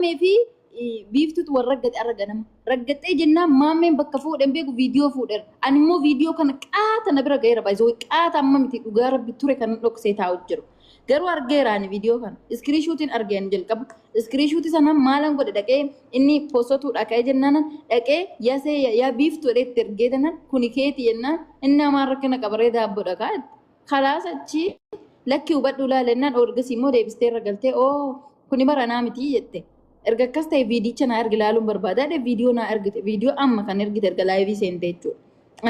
Fi Biiftuutu wal raggate arra ganama. Raggaxee jennaan Maammeen bakka fuudhen beeku viidiyoo fuudheera. Ani immoo viidiyoo kana qaata na bira ga'eera baay'isoo qaata amma miti dhugaa rabbi ture kan dhoksee taa'u jiru. Garuu argeera ani viidiyoo kana. Iskiriishuutiin arge ani jalqaba. Iskiriishuutii sana maalan godhe dhaqee inni postotuudha ka'ee jennaan dhaqee yasee yaa Biiftuu jedhee itti ergee jennaan kuni keeti jennaan inni amaan rakkina qabaree daabboodha kaa. Kalaas achi lakki hubadhu ilaali jennaan ergasii immoo deebistee irra galtee oo kuni bara anaa miti jette. Erga akkas ta'e viidicha naa ergi ilaaluun barbaada jedhe viidiyoo naa ergite viidiyoo amma kan ergite erga laayivii seente jechuudha.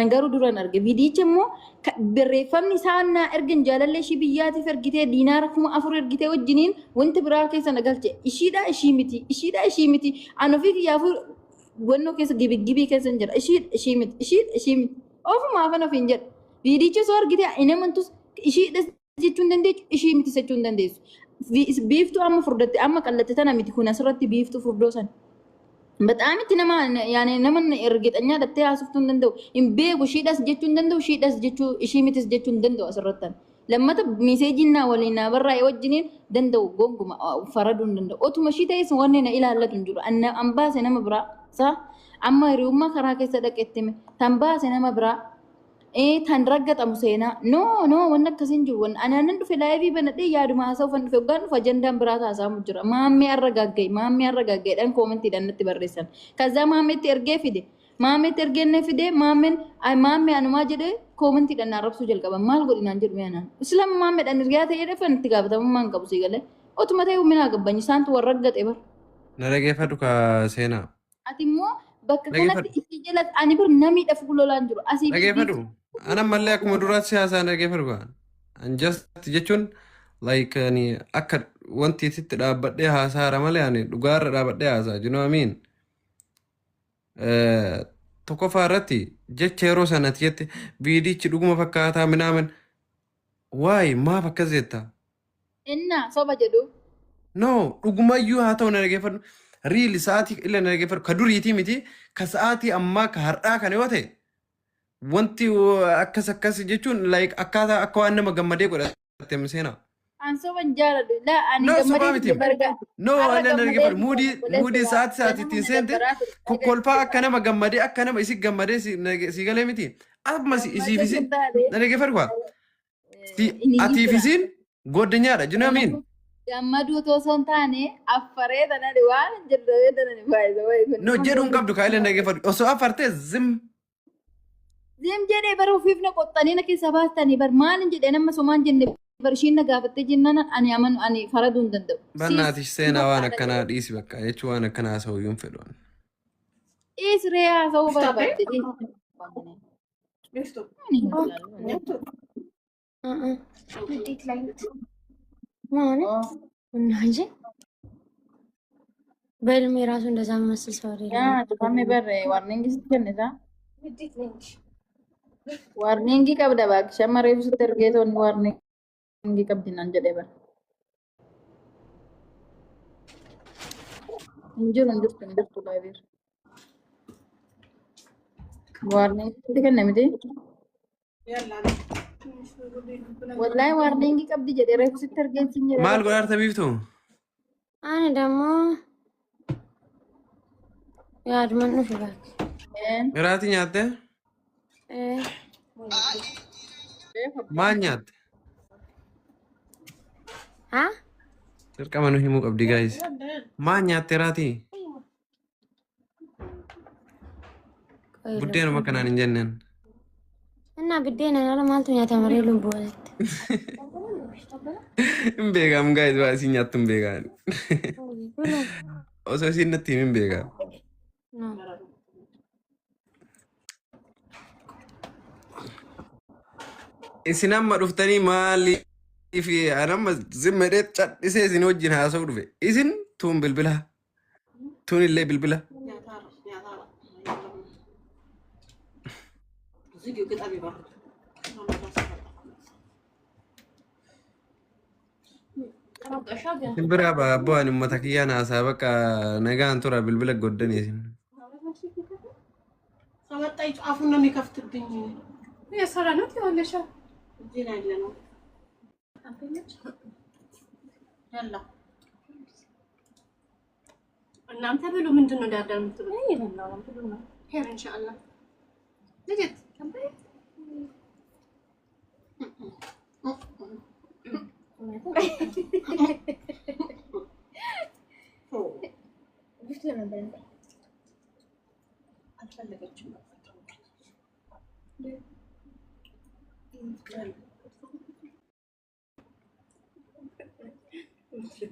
An garuu duran arge viidiyicha immoo barreeffamni isaan naa ergan jaalallee ishii biyyaatiif ergitee diinaara 4000 ergitee wajjiniin wanti biraa keessa na galche ishiidha ishii miti ishiidha ishii miti an ofii kiyyaafuu wannoo keessa gibiggibii keessa hin jira ishiidha ishii miti ishiidha ishii miti ofumaafan ofiin jedha. Viidiyicha osoo argite hin amantus ishiidha jechuu hin dandeessu ishii miti jechuu hin dandeessu. Biiftuu amma furdatte amma qallatte tana miti kun asirratti biiftuu furdoo sana. Bataam itti nama yaani nama ergixanyaa dhattee haasoftuu hin danda'u. Hin beeku ishiidhas jechuu hin danda'u ishiidhas jechuu ishii mitis jechuu hin danda'u asirrattan. Lammata miseejiin naa waliin naa barraa'e wajjiniin danda'u gonguma faraduu hin danda'u. Otuma ishii ta'es wanni na ilaallatu hin jiru. An baase nama biraa. Saa amma hiriyummaa karaa keessa dhaqetti hime. Tan baase nama biraa. Ee tan raggaxamu seenaa. No no wanni akkasii hin jiru. Wanni ani anan dhufe laayivii banadhee yaaduma haasa'uuf an dhufe hoggaan dhufe ajandaan biraa haasa'amu jira. Maammee arra gagga'e maammee arra gagga'edhaan koomentiidhaan natti barreessan. Kazaa maammeetti ergee fide. Maammeetti ergee fide maammeen ay maammee anumaa jedhee koomentiidhaan na arrabsuu jalqaban. Maal godhi naan jedhu mee anaan. Islaama maammeedhaan hiriyaa ta'ee dhufan itti gaafatamummaa hin qabu sii galee. Otuma ta'e minaa gabbanyi isaantu warra raggaxe bar. Na dhageeffadhu ka seenaa. Ati immoo bakka kanatti Dhageeffadhu. isii jala ani bir namiidha fuulolaan jiru. Asii fi Dhageeffadhu. Ana mallee akkuma duraatti siyaasaan dhageeffadhu kaa. An just jechuun like ani akka wanti isitti dhaabbadhee haasaara malee ani dhugaarra dhaabbadhee haasaa. You know what I mean? Tokkoffaa irratti jecha yeroo sanatti jette viidichi dhuguma fakkaataa minaamin waay maaf akkas jetta? Inna soba jedhu. No, dhugumayyuu haa ta'u na dhageeffadhu. Riili sa'aatii illee na dhageeffadhu. Ka duriitii miti, ka sa'aatii ammaa ka har'aa kana yoo ta'e wanti akkas akkas jechuun like akkaataa akka waan nama gammadee godhatte seenaa. An soba hin jaaladhu. Laa ani No, sobaa gammadee miti. barga. No, Har'a illee na gammadee dhageeffadhu. Muudii obboleessa muudii waa sa'aatii sa'aatii ganama ittiin na seente dabbaraa ture. kokkolfaa akka nama gammadee akka nama isi gammadee si galee miti. Amma si isiif Gammadee isin hin taane. na dhageeffadhu kaa. Si Inni atiif jira. isiin goddanyaadha. You know what I mean? Gammaduu otoo osoo hin taane affaree tanani waan hin jirre tanani baay'ee wayi kun. No jedhuun qabdu kaa illee dhageeffadhu. Osoo afartee zim Zim jedhee bara ofiif na qoxxanii na keessaa baastanii bar maal hin jedhee nama somaan jenne bar ishiin na gaafattee jennaan ani amanu ani faraduu hin danda'u. Siis Bannaatish seenaa waan fakkaata akkanaa jedhee. dhiisi bakka jechuun waan akkanaa haasa'u iyyuu hin fedhu. Dhiis ree haasa'uu barbaadde dhiis. Ani hin jaalladhu. እንዴት ላይ ማለት እና እንጂ በህልሜ ራሱ እንደዛ መመስል ሰው አይደለም። Yaa cufamee barre warningi sitti kennita. Warningi qabda baak shamarreef sitti ergee toonni warningi qabdi naan jedhee bara. Hin jiru hin jirtu hin jirtu laabiir. Warningi sitti kenne miti. Wallahi warningi qabdi jedhee reefu sitti ergeen sin jedhee Maal bara. godhaarta biiftuu? Ani ደግሞ yaaduman dhufe baak. Miraatii nyaattee? Maal nyaatte? ሀ Dirqama nu himuu qabdi gaayis. Maal nyaatte raatii? ቆይ Buddeenuma kanaan hin jenneen. እና biddeenaan ala maaltu nyaatama ree lubbuu asitti? Hin beekamu gaayis waa isin nyaattu hin beekan. Osoo isin natti himin hin beekan. No. Isin amma dhuftanii maaliif an amma zimmadhee cadhisee isin wajjin haasa'uu dhufe. Isin tuun bilbila. Tuun illee bilbila. Isin biraa ba'a abboo ani uummata kiyyaan haasaa bakka nagaan tura bilbila goddanii isin. አፉን ነው የሚከፍትብኝ። የሰራ ነው ትይዋለሽ። እዚህ ላይ ያለ ነው ያላ እናንተ ብሉ። ምንድን ነው ዳርዳር የምትሉት? ሄር ኢንሻአላህ ልጅት አልፈለገችም።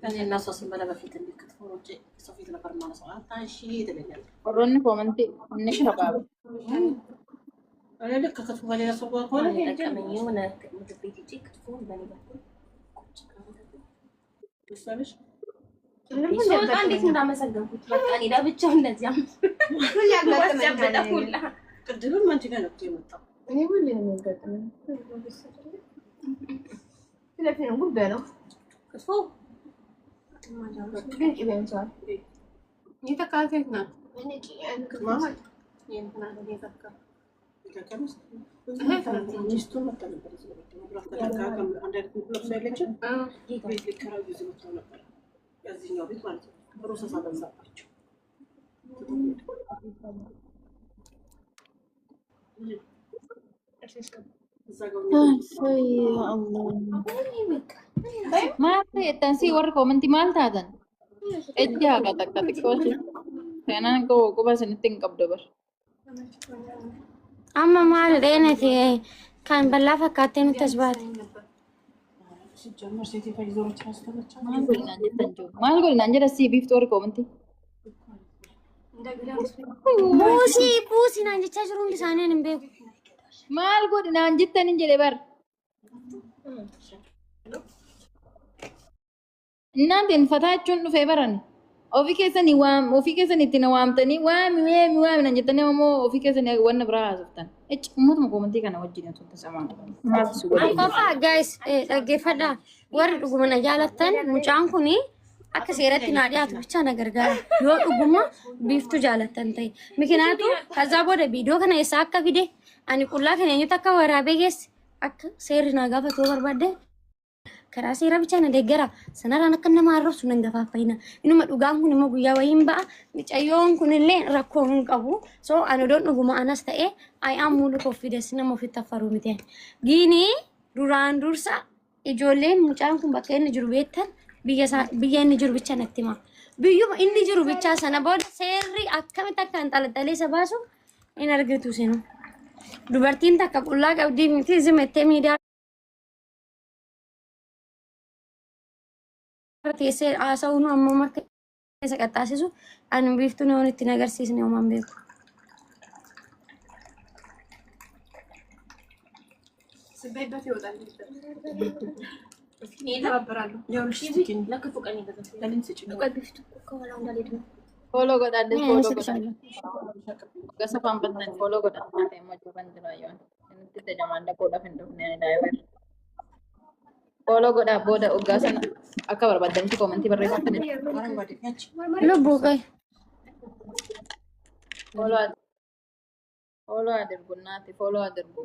እኔ እና እሷ ስንበላ በፊት እንዲህ ክትፎ ውጭ ሰው ፊት ነበር የማነሳው። አታንሺ ትለኛለች። Warroonni koomantii inni shabaaba. እኔ ልክ ክትፎ ከሌላ ሰው ጋር ከሆነ ሄጄ የሆነ ምግብ ቤት ሂጅ ክትፎውን በእኔ በኩል ቁጭ መሰለሽ ስወጣ እንዴት እንዳመሰገንኩት በቃ እኔ ለብቻው እንደዚያ ያጋጥመኛል። ሁላ ቅድምም አንቺ ጋር ነው እኮ የመጣው። እኔ ሁሌ ነው የሚያጋጥመኝ። ፊት ለፊት ነው ጉዳይ ነው ክትፎ ግን ቅቤ ያንሰዋል። የተካት የት ናት? እኔ ቅቤ ማለት የእንትና የተካ ሚስቱ መጣ ነበር እዚህ ቤት መብራት ተደርጋ አንድ አይነት ምግብ ለብሳ የለችም። ቤት ሊከራዩ እዚህ መጥተው ነበር። ያዚህኛው ቤት ማለት ነው። process አበዛባቸው። እዛ ጋር Maal ta'ettan si warri koomantii maal taatan? Ejji haqa takka xiqqoo ishee. Seenaan koo quba isinitti hin qabdu bar. Amma maal dheenati kan bal'aa fakkaattee nutti as baate. ሲጀመር ሴት የፈይዘሮች ራሱ ተመቻት። Maal godhinaan jettan jiru? Maal godhinaan jedha si biiftuu warri koomantii? Buusii buusii naan jechaa jiru hundi isaanii ani hin beeku. Maal godhinaan jettan hin jedhe bar. Innaan fataa jechuun dhufee barani. Ofii keessanii waam ofii keessanii itti na waamtanii waami waami waami naan jettanii ammoo ofii keessanii wanna biraa haasoftan. Ecci uummatuma koomantii kana wajjin osoo tasamaan. Maaltu si godhe? Qofa guys, dhaggeeffadhaa. Warri dhuguma na jaalattan mucaan kuni akka seeratti naa dhiyaatu bicha na gargaara. Yoo dhuguma biiftuu jaalattan ta'e. Mikinaatu kazaa booda viidiyoo kana eessaa akka fide ani qullaa kana eenyutu akka waraabee geesse akka seerri naa gaafatu yoo barbaadde karaa seera bicha na deeggara. Sanarraan akka nama arrabsu nan gafaaffayina. Inuma dhugaan kun immoo guyyaa wayiin ba'a. Mucayyoon kunillee rakkoo hin qabu. So ani odoon dhuguma anas ta'e I am mulu confidence nama ofitti affaruu miti. Giini duraan dursa ijoolleen mucaan kun bakka inni jiru beektan biyya isaa biyya inni jiru bicha natti hima. Biyyuma inni jiru bichaa sana booda seerri akkamitti akka hin isa baasu hin argitu sinu. Dubartiin takka qullaa qabdii miti zimettee miidiyaa teessee haasa'uun ammoo akka isa qaxxaasisu ani biiftuun yoon ittiin agarsiisne homaan beeku. ስበይበት ይወጣል። እስኪ እኔ እተባበራለሁ። ለክፉ ቀን ለኔም ስጭኝ። Follow godhaa follow godhaa. እሰጥሻለሁ። Gosa faanfattan follow godhaa. Maal ta'e immoo jiran jira yoon. Inni tajaajila dhaquudhaaf hin dhufne ani daa'ima. Follow godhaa booda oggaa sana akka barbaadanitti koomantii barreeffatan. አረንጓዴ ያቺ Lubbuu qoy. Follow follow አድርጉ እናቴ follow አድርጉ።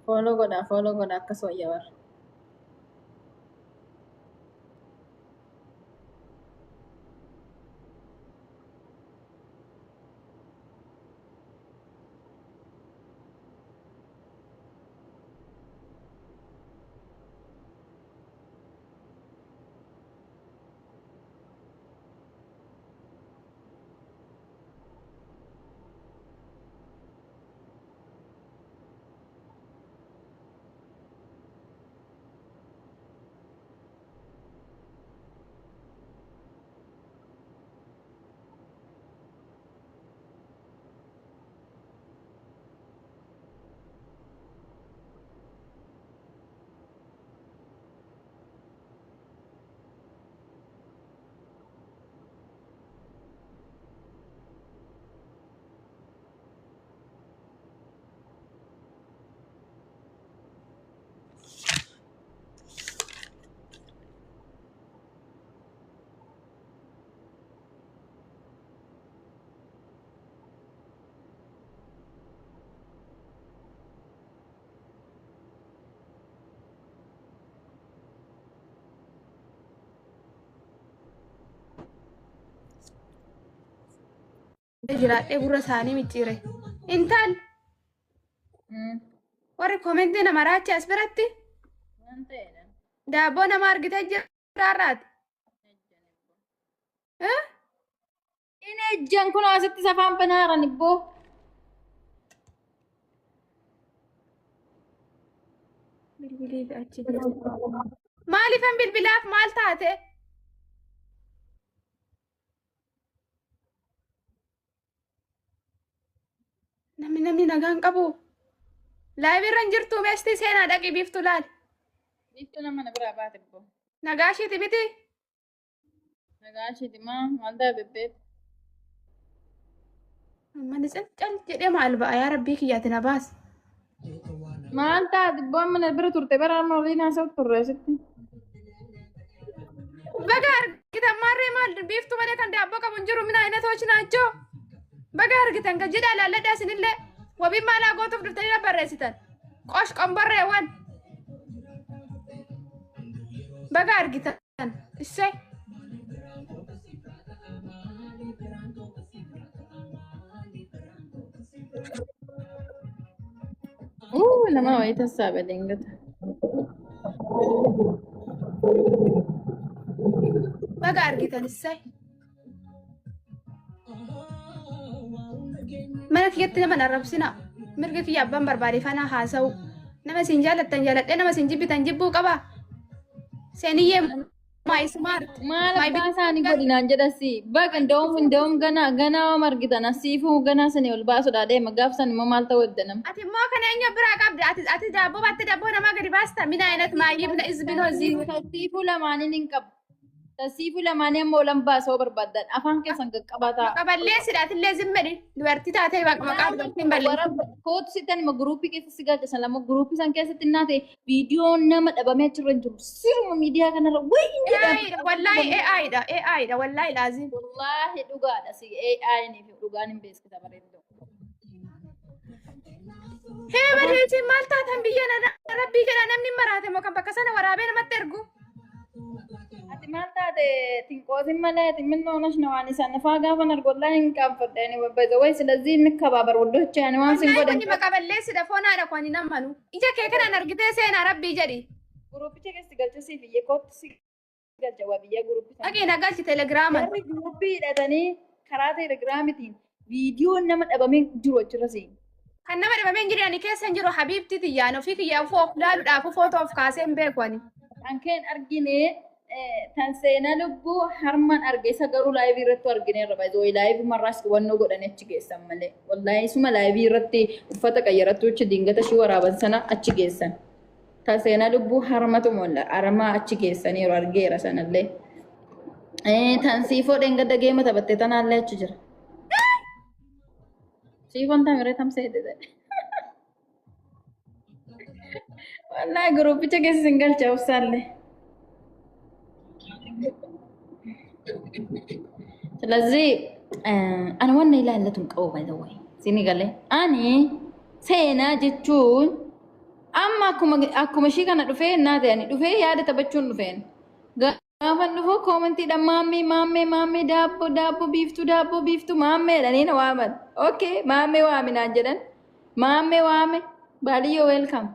Follow godhaa follow godhaa akkas wayya bara. Jiraadhee gurra isaanii micciire. Intal warri koomentii nama raachi as biratti daabboo nama argitee jiraarraati. Inni ejjan kun asitti safaan banaaran ibboo. Maaliifan bilbilaaf maal taate? Namni nagaan qabu. Live irra hin jirtu meestii seenaa dhaqii biiftu laal. Biiftuu nama na biraa baate ibboo. Nagaa ishiiti miti. Nagaa ishiiti maa maal taate bebbeet? Manni cal jedhee maal ba'a yaa rabbii kiyyaati na baas. Maal taate ibboo amma na bira turte bara amma waliin haasa'u turre asitti. Baga argitan maarree maal biiftuu malee kan daabboo qabu hin jiru mina ayinatoች ናቸው. Baga argitan kan jedhaa laalladhaa isinillee wabii maalaa gootuuf dhuftanii na barreessitan. Qosh qomborreewwan. Baga argitan. Issee. Nama wayii tassaabe dingata. Baga argitan issee. Mana kiyyatti nama hin arrabsina. Mirga kiyya abbaan barbaade faana haasa'u. Nama isin jaalattan jaaladhee nama isin jibbitan jibbuu qaba. Seeniyyee my smart. Maal My abbaa isaanii godhinaan jedhasi. Baga nda'uum ganaa ganaa waan argitan asiifuu ganaa sanii ol baasuudha deema gaaf san immoo maal ta'uu edda nama. Ati immoo kana eenyu biraa qabda? Ati daabboo baattee daabboo namaa gadi baasta? Mina ayinat maayyib na izbinoo zii. Tasiifuu lamaaniin hin qabu. Tasiifuu lamaanii amma olan baasoo barbaaddan afaan keessan qaqqabaa ta'a. Maqaballeessidha atillee zimmedhi. Dubartii taatee maqaa dubartiin balleessi. Kootu sitti anima guruupii keessa si galcha san lama guruupii san keessatti innaa ta'e viidiyoon nama dhabamee achirra hin jiru. Siruma miidiyaa kanarra wayi hin jedhamu. AI dha wallaahi AI dha AI dha wallaahi laazim. Wallaahi dhugaadha si AI ni fi dhugaan hin beeksisa bareedduu. Hee barreessiin maal taatan biyya rabbii jedha namni maraate moo kan bakka sana waraabee namatti ergu. Ati maal taate tinqoosin malee ati min ሆነሽ ነው ani san faa gaafan argu wallaahi hin qaanfadhe ani by the way ስለዚህ እንከባበር ውዶቼ ani waan sin Wallaahi godhan kuni maqaballeessidha foonaadha kun hin amanu. Ija kee kanaan argitee seenaa rabbii jedhi. Guruupicha keessa galcha siif iyyee kootu si galcha waa biyya guruupii sana. Dhaqii na galchi telegiraaman. Warri guruupii hidhatanii karaa telegiraamitiin viidiyoon nama dhabamee jiru achirra seeni. Kan nama dhabamee hin jiru ani keessa hin jiru habiibti tiyyaan ofii kiyyaa ufoo of laaluudhaaf footoo of kaasee hin beeku ani. Kan keen argine tan seenaa lubbuu harmaan arge isa garuu live irratti argineerra baay'ee live marraas hubannoo godhanii achi geessan malee. Wallaahi suma live irratti uffata qayyarattu achi dingata shii waraaban sana achi geessan. Tan seenaa lubbuu harmatu harmaa achi geessaniiru argeera sanallee. Tan siifoo dheengadda geema taphatte tanaallee achi jira. Siifoon tamiree tamsee jedhe. Wallaahi guruupicha keessa sin galcha obsaallee. ስለዚህ ani wanna ilaallatu hin qabu by the way. Sini galee ani seenaa jechuun amma akkuma ishii kana dhufee naa ta'e ani dhufee yaada taphachuun dhufeen. Gaafa dhufu koomentiidhaan maammee maammee maammee daabboo daabboo biiftuu daabboo biiftuu maammee jedhanii na waaman. Okay, maammee waami naan jedhan. Maammee waame baaliyyoo welcome.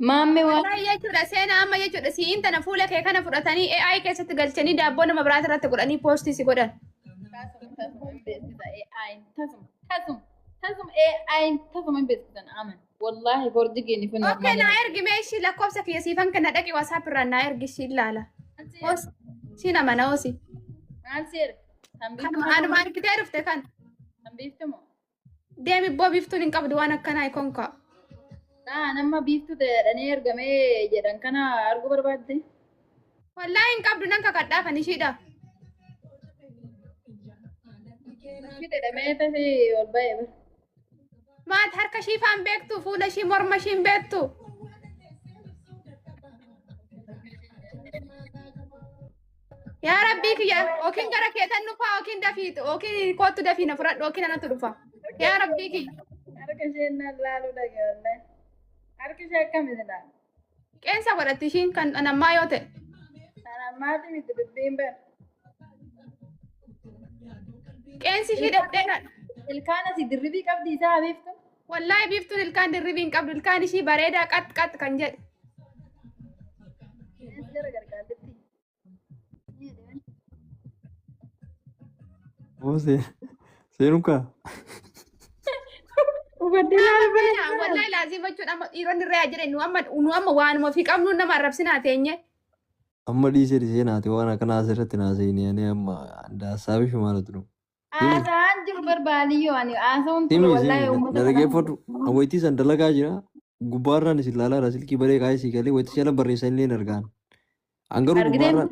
Maammee waame. Wallahi jechuudha seenaa amma jechuudha siin tana fuula kee kana fudhatanii AI keessatti galchanii daabboo nama biraati irratti godhanii poostii si godhan. Tasuma hin beeksisa AI tasuma tasuma tasuma AI tasuma hin beeksisan aman. Wallaahi bordigiin kun Okay, naa ergi mee ishii lakkoofsa kiyya siifan kana dhaqi WhatsApp irraan naa ergi ishii ilaala. Osi siin amana osi. Maal si erga? Kan Kanuma anuma argitee dhufte kan. Kan biiftu moo? Deemi ibboo biiftuun hin qabdu waan akkanaa ikonkaa. Naa nama biiftuu jedhanii ergamee jedhan kana arguu barbaadde? Wallaahi hin qabdu nan kakadhaafan ishiidha. Ishii jedhamee tasi ol ba'ee bara. Maat harka ishii faan beektu fuula ishii morma ishii hin beektu. Yaa rabbii kiyya yookiin gara keetan dhufaa yookiin dafii yookiin kootu dafii na fudhadhu yookiin anatu dhufa. Yaa rabbii kiyya. Harka isheen naan laaluu dhage wallaahi. Harki ishee akkamitti laala? Qeensa godhatti ishiin kan ammaa yoo ta'e. Kan ammaati miti dubbiin bara. Qeensi ishii dhedheeraadha. Ilkaan asii dirribii qabdi isaa Biiftu. Wallaahi Biiftuun ilkaan dirribii hin qabdu. Ilkaan ishii bareedaa qax qax kan jedhe. Gara gargaartetti. Seenukaa. Wallaahi laazii jechuun amma dhiironni irraa jedhe nu amma waanuma ofii qabnu nama arrabsinaa teenye. Amma dhiisee dhiisee naati waan akkanaa asirratti naasa'ini ani amma haasaabiif maalatu nu. Haasa'aan jiru barbaadiyyoo ani haasa'uun ture Simi wallaahi simi uummata na dhaggeeffadhu. Wayitii san dalagaa jira. Gubbaarraan isin ilaalaa jira silkii baree kaayee sii galee wayitii jala barreessan illee hin argaan. An garuu Argitee gubbaarraan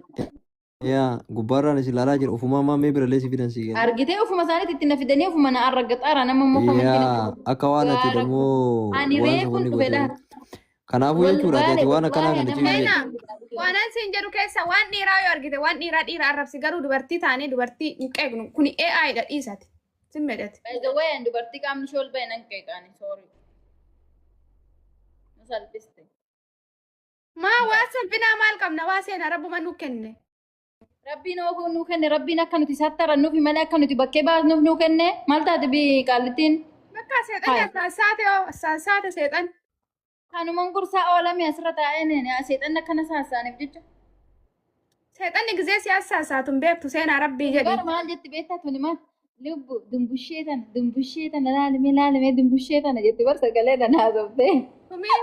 yaa gubbaarraan isin ilaalaa jira ofumaa maammee birallee si fidan sii galee. Argitee ofuma isaaniitti itti na fidanii ofuma na arragaxaara nama immoo komantii Yaa natti akka waan ati Gaara dammoo ani waan reefuun wanni dhufe goote. laata. Kanaafuu jechuudha ati waan akkanaa Wallaahi kana nama ciisee. Seenaa waan an siin jedhu keessa waan dhiiraa yoo argite waan dhiiraa dhiira arrabsi garuu dubartii taanee dubartii hin qeeqnu kuni AI dha dhiisati. Sin medhate. By the way, ani dubartii qaamni ishee ol ba'e nan qeeqaani sorry. Nu salphiste. Maa waa salphinaa maal qabna waa seenaa rabbuma nu kenne. Rabbiin ooguu nuu kenne, Rabbiin akka nuti sattarannuuf malee akka nuti bakkee baasnuuf nuu kenne. Maal taate bi qaallittiin? Bakka seexanni assaasaate hoo assaasaate seexan. Kanumaan gorsaa oolame asirra taa'ee seexanni akkana saasaaniif jecha. Seexanni gizee si assaasaatu hin beektu seenaa rabbii jedhi. Bara maal jetti beektaa tuni maal? Lubbu dumbushee tana dumbushee tana laalimee laalimee dumbushee tana jetti bar sagalee tana haasoftee. Tumii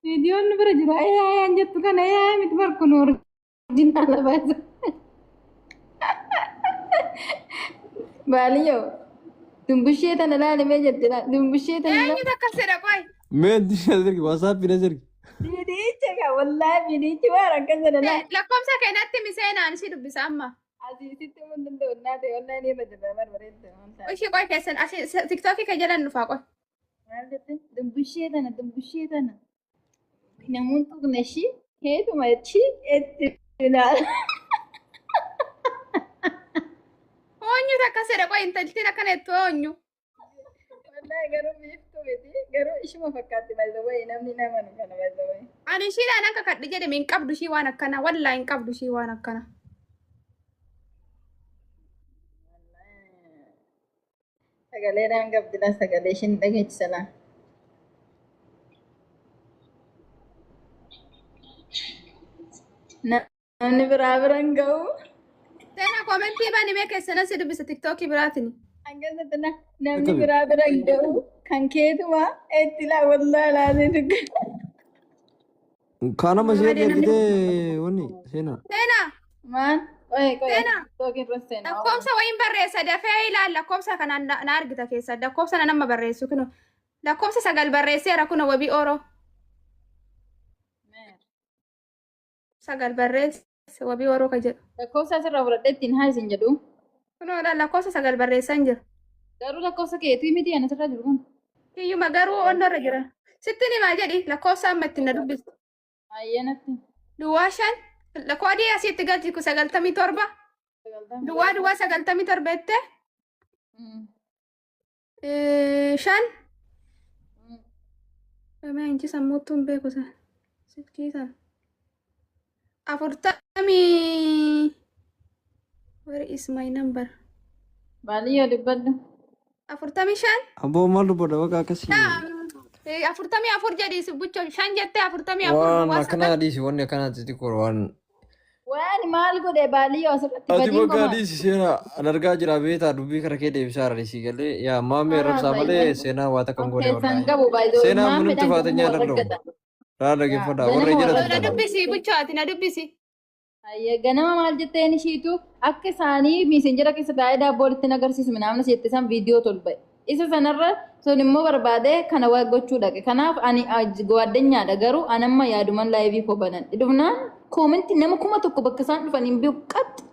Viidiyoon nu bira jiru ayyaa ayaan jettu kana ayyaa miti bar kun original baasa. Baaliyyoo dumbushee tana laalimee jetti dumbushee tana. Eenyutu akkas jedha qoy. Mee sirgi WhatsApp na sirgi. Viidiyicha kaa wallaahi viidiyichi waan akkas jedha laa. Lakkoofsa keenyatti miseenaan ishii dubbisa amma. Asii sitti himuu hin danda'u naate wallaahi ni badda barbareedda waan taate. Ishii qoy keessan asii tiktookii kee jalan dhufaa qoy. Maal jette? Dumbushee tana dumbushee tana. Namoonni tuqna ishii keetuma ishii itti ilaala. Eenyutu akkas jedha qoy intaltiin akkana jettu eenyu. Wallaahi garuu Biiftuu miti garuu ishuma fakkaatti by the way namni nama nu kana by the way. Ani ishiidhaan akka kadhi jedhame hin qabdu ishii waan akkana wallaahi hin qabdu ishii waan akkana. Sagaleedhaan qabdila sagalee ishiin dhageessisa. Namni biraa bira hin ga'u. Seenaa koomentii bani mee keessan si dubbisa tiktookii biraatiin. Akkasatti namni biraa bira hin ga'u kan keetuma itti laa wallaahi laatee dugga. Kaan amma ishee ergitee wanni seenaa. Seenaa Maal? Qoye qoye. Seenaa. Tookiin irra seenaa. Lakkoofsa wayiin barreessa dafee ilaali lakkoofsa kanaan na argita keessa lakkoofsa na nama barreessu kuno lakkoofsa 9 barreesseera kuno wabii ooroo 9 barreesse wabii ooroo ka jedhu. Lakkoofsa asirraa fudhadhee ittiin haa isin jedhu. Kunoo lakkoofsa 9 barreessan jira. Garuu lakkoofsa keetii miti ani asirra jiru kun. Kiyyuma garuu onnarra jira. Sitti himaa jedhi lakkoofsa amma ittiin na dubbistu. Ayyanatti. Duwwaa 5 koodii asitti galchi 97 duwwaa duwwaa 97 jettee 5. Mee inchi sammuuttuu hin beeku sana. Silkii sana. 40. Where is my number? Baaliyyoo dubbadhu. 45. Abboo maal dubbadha bakka akkasii. 44 jedhi bucho 5 jettee 44 Waan duwwaa akkanaa 9. dhiisi wanni akkanaa xixiqqoo waan. Waan maal godhe baaliyyoo asirratti Ati badiin bakka qofa. dhiisi seenaa an argaa jira beektaa dubbii kara kee deebisaa irra dhiisii galee yaa maammee arrabsaa malee seenaa waa takka hin goone Keessan wallaahi. qabu baay'ee Seenaa maammeedhaan minumti faatenyaa warra danda'u. gata. Raa dhaggeeffadhaa Ganama warra jala warra Na turtan. dubbisi bucho ati na dubbisi. Ayya ganama maal jetteen ishiitu akka isaanii miisenjera keessa taa'ee daabboo walitti agarsiisu minaamna jette san viidiyoo tolba. Isa sanarra sun immoo barbaade kana waa gochuu dhaqe. Kanaaf ani gwaaddanyaadha garuu an amma yaaduman laayivii koo banan. Dhufnaan koomentii nama 1000 bakka isaan dhufan hin beeku qaxxi.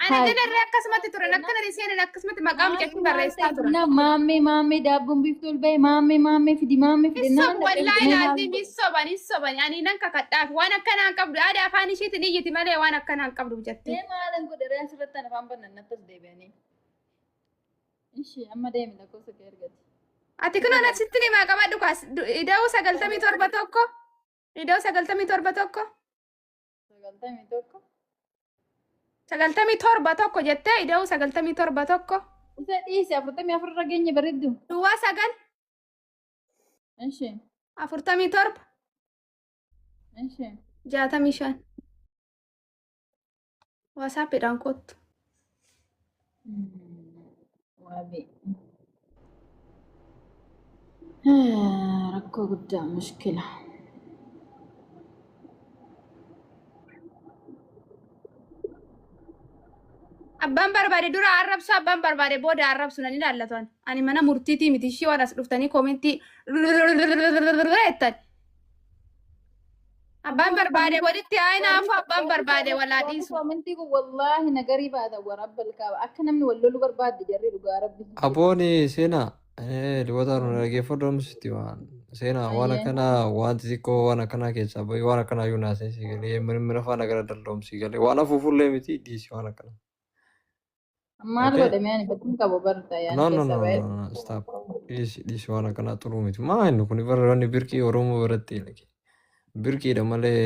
Ani jalarree akkasumatti turan akkana seenan akkasumatti maqaa mucattii barreessaa turan. Maammee maammee daabboon biiftuu ol ba'e maammee maammee fidi maammee fidi Sob wallaahi laazim hin soban hin soban ani nan kakadhaaf waan akkanaa hin qabdu aadaa afaan ishiitiin iyyiti malee waan akkanaa hin qabdu mucattii. Mee maalan godhe ree asirratti an afaan bannan nattas deebi'anii. Ishi amma deemi lakkoofsa kee argati. Ati kun ana sitti himaa qabadhu kaas ida'uu 97 1 ida'uu 97 1 91. 97 1 jettee ida'uu 97 1. Isa dhiisi 44 irra geenye bareeddu. Duwwaa 9 Ishi. 47 Ishi. 65. WhatsAppiidhaan kottu. Waabii. Rakkoo guddaa mushkila. Abbaan barbaade dura arrabsu, abbaan barbaade booda arrabsu nan ilaallatu ani. Ani mana murtiitii miti ishii waan as dhuftanii koomentii jettan. Abbaan barbaade walitti haa hinaafu, abbaan barbaade walaa dhiisu. Koomentii kun wallaahi nagarii baata waraabba kaaba. Akka namni wal lolu barbaadde jarri dhugaa rabbi. Abooni seenaa liwata nu dhaggeeffadhu amsitti waan seenaa waan akkanaa waan xixiqqoo waan akkanaa keessaa bahi waan akkanaa iyyuu naasee si galee mirmira faana gara dalda'umsi galee waan afuufullee miti dhiisi waan akkanaa. Maal Okay? godhame ani bakki qabu barta yaani No, no, keessa no, ba'e. no, no, stop. Dhiisi dhiisi waan akkanaa xuruu miti. Maa inni kun bara wanni birqii Oromoo biratti birqiidha malee.